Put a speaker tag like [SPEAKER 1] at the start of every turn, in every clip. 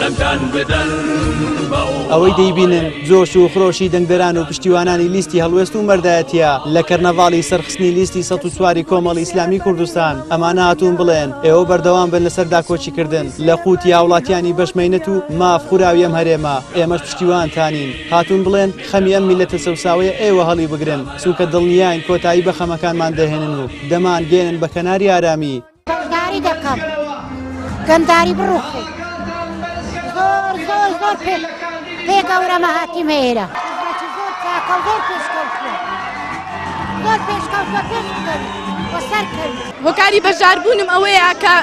[SPEAKER 1] دەنگتان بدەن بەو
[SPEAKER 2] ئەوەی دەیبینن جۆش و خرۆشی دەنگدەران و پشتیوانانی لیستی هەڵوێست و مەردایەتیە لە کەرنەڤاڵی سەرخستنی لیستی 104 کۆمەڵی ئیسلامی کوردستان. ئەمانە هاتوون بڵێن ئێوە بەردەوام بن لەسەر داکۆکیکردن لە قوتی هاوڵاتیانی بەشمەینەت و ماف خوراوی ئەم هەرێمە، ئێمەش پشتیوانتانین. هاتوون بڵێن خەمی ئەم میللەتە چەوساوەیە ئێوە هەڵیبگرن، چونکە دڵنیاین کۆتایی بە خەمەکانمان دەهێنن و دەمانگەیەنن بە کەناری ئارامی.
[SPEAKER 3] بەشداری دەکەم گەنداری بڕوخێ زۆر زۆر زۆر پێ پێ گەورەمە هاتیمە ئێرە زۆر چاکە و زۆر پێشکەوتووە زۆر پێشکەوتووە پێش بکەوی و سەرکەوی.
[SPEAKER 4] هۆکاری بەشداربوونم ئەوەیە کە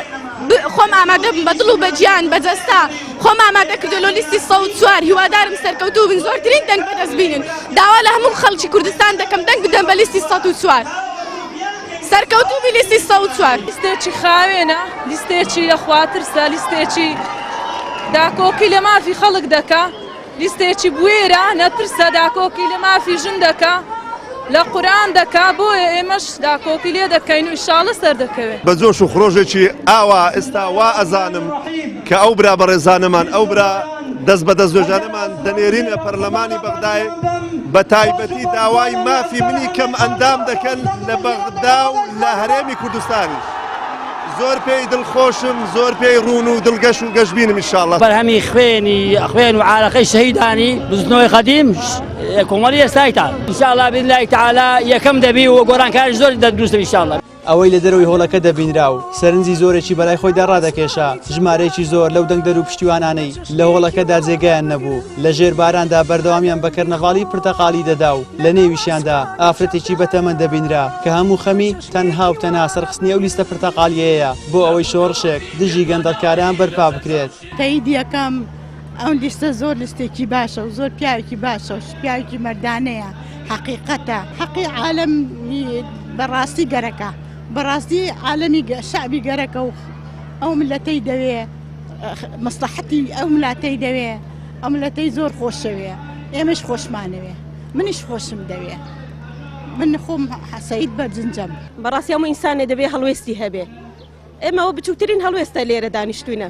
[SPEAKER 4] خۆم ئامادە بم بە دڵ و بە گیان بە جەستە خۆم ئامادە کردو لۆ لیستی 104 هیوادارم سەرکەوتوو بن زۆرترین دەنگ بەدەست بینن داوا لە هەموو خەڵکی کوردستان دەکەم دەنگ بدەن بە لیستی 104. سەرکەوتوو بی لیستی 104.
[SPEAKER 5] لیستێکی خاوێنە، لیستێکی لە خواترسە، لیستێکی داکۆکی لە مافی خەڵک دەکا، لیستێکی بوێرە، نەترسە، داکۆکی لە مافی ژن دەکا، لە قورئان دەکا، بۆیە ئێمەش داکۆکی لێ دەکەین و ئیشاڵڵە سەردەکەوێ.
[SPEAKER 6] بە جۆش و خرۆشێکی ئاوا ئێستا وا ئەزانم کە ئەو برا بەڕێزانەمان، ئەو برا دەست بە دەستنوێژانەمان دەنێرینە پەرلەمانی بەغدای، بە تایبەتی داوای مافی منی کەم ئەندام دەکەن لە بەغدا و لە هەرێمی کوردستانیش. زۆر پێی دڵخۆشم، زۆر پێی ڕوون و دڵگەش و گەشبینم ئیشاڵڵا.
[SPEAKER 7] بەرهەمی خوێنی خوێن و عارەقەی شەهیدانی بزوتنەوەی قەدیم کۆمەڵی ئێستایتان ئینشاڵڵا بإذن الله تعالی یەکەم دەبی و گۆڕانکاری زۆر دەدروست دەبی ئینشاڵڵا.
[SPEAKER 2] ئەوەی لە دەرەوەی هۆڵەکە دەبینرا و سەرنجی زۆرێکی بەلای خۆیدا ڕادەکێشا، ژمارەیەکی زۆر لەو دەنگدەر و پشتیوانانەی لە هۆڵەکەدا جێگایان نەبوو، لە ژێر باراندا بەردەوامیان بە کەرنەڤاڵی پرتەقاڵی دەدا و لە نێویشیاندا ئافرەتێکی بەتەمەن دەبینرا کە هەموو خەمی تەنها و تەنها سەرخستنی ئەو لیستە پرتەقاڵییەیە بۆ ئەوەی شۆڕشێک دژی گەندەڵکاران بەرپا بکرێت.
[SPEAKER 8] تەیید یەکەم، ئەو لیستە زۆر لیستێکی باشە و زۆر پیاوێکی باشە و پیاوێکی مەردانەیە حەقیقەتە حەقی عالەم بەڕاستی گەرەکە بەڕاستی عالەمی شەعبی گەرەکە و ئەو ملەتەی دەوێ مەسلحەتی ئەو ملاتەی دەوێ ئەو ملەتەی زۆر خۆشەوێ ئێمەش خۆشمانەوێ منیش خۆشم دەوێ من خۆم حەسەید بەرزنجەم.
[SPEAKER 4] بەڕاستی هەموو ئینسانێ دەبێ هەڵوێستی هەبێ ئێمە ئەوە بچووکترین هەڵوێستە لێرە دانیشتوینە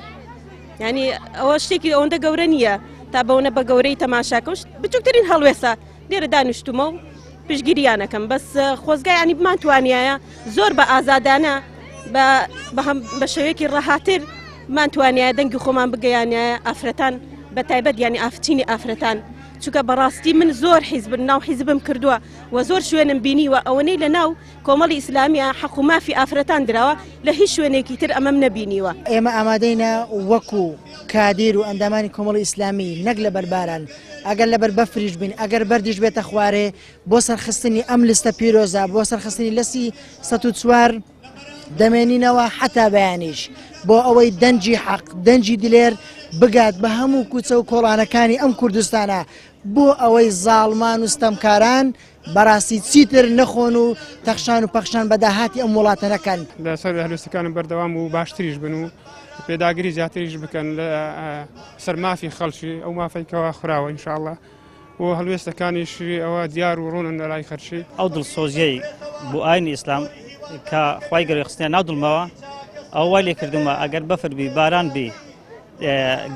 [SPEAKER 4] ینی ئەوە شتێکی ئەوەندە گەورە نییە تا بەونە بە گەورەی تەماشاکەم بچووکترین هەڵوێستە لێرە دانیشتومە و پشگیریانەکەم بەس خۆزگای ینی بمان توانایە زۆر بە ئازادانە بە شێوەیەکی ڕەهاتر مان توانایە دەنگی خۆمان بگەیانایە ئافرەتان بە تایبەت ینی ئافچینی ئافرەتان چونکە بەڕاستی من زۆر حیزب ناو حیزبم کردووە و زۆر شوێنم بینیوە ئەوەنەی لە ناو کۆمەڵی ئیسلامیە حەق و مافی ئافرەتان دراوە لە هیچ شوێنێکی تر ئەمەم نەبینیوە.
[SPEAKER 9] ئێمە ئامادەینە وەکو کادیر و ئەندامانی کۆمەڵی ئیسلامی نەک لەبەر باران ئەگەر لەبەر بەفریش بین ئەگەر بەردیش بێتە خوارێ بۆ سەرخستنی ئەم لستە پیرۆزە بۆ سەرخستنی لەسی 104 دەمێنینەوە حتا بەیانیش بۆ ئەوەی دەنگی حەق دەنگی دلێر بگات بە هەموو کوچە و کۆڵانەکانی ئەم کوردستانە بۆ ئەوەی زاڵمان و ستەمکاران بەڕاستی چیتر نەخۆن و تەخشان و پەخشان بە داهاتی ئەم وڵاتە نەکەن.
[SPEAKER 10] لەسەر هەلوێستەکانم بەردەوام و باشتریش بن و پێداگری زیاتریش بکەن لە سەر مافی خەڵکی ئەو مافەی کەوا خوراوە ئینشاءاللە و هەلوێستەکانیشی ئەوە دیار و ڕوونن لە لای خەرکی.
[SPEAKER 11] ئەو دڵسۆزیەی بۆ ئاینی ئیسلام کە خوای گەورە خستنیە ناو دڵمەوە ئەوە وای لێکردومە ئەگەر بەفر بی باران بی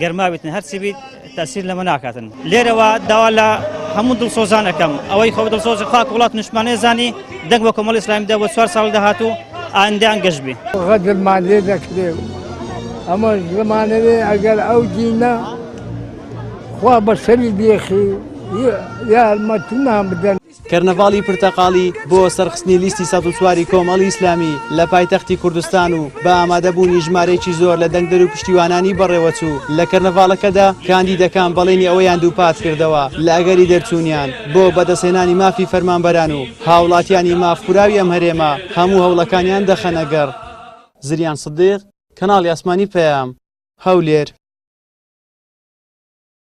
[SPEAKER 11] گەرما بیتن هەرچی بیت تەسیر لەمە ناکاتن لێرەوە داوا لە هەموو دڵسۆزان ئەەکەم ئەوەی خۆ دڵسۆزی خاک وڵات نیشتمانێ زانی دەنگ بە کۆمەڵی ئیسلامی دا بۆ چوار ساڵ داهاتوو ئایندەیان گەش بی.
[SPEAKER 12] غەدرمان لێ دەکرێ و ئەمەش دەمانەوێ ئەگەر ئەو دینە خوا بەسەری بێخی یارمەتیمان بدەن.
[SPEAKER 2] کەرنەڤاڵی پرتەقاڵی بۆ سەرخستنی لیستی 104 ی کۆمەڵی ئیسلامی لە پایتەختی کوردستان و بە ئامادەبوونی ژمارەیەکی زۆر لە دەنگدەر و پشتیوانانی بەڕێوەچوو، لە کەرنەڤاڵەکەدا کاندیدەکان بەڵێنی ئەوەیان دووپاتکردەوە لە ئەگەری دەرچوونیان بۆ بەدەستهێنانی مافی فەرمانبەران و هاوڵاتیانی مافخوراوی ئەم هەرێمە هەموو هەوڵەکانیان دەخەنەگەڕ. زریان سدیق، کەناڵی ئاسمانی پەیام، هەولێر.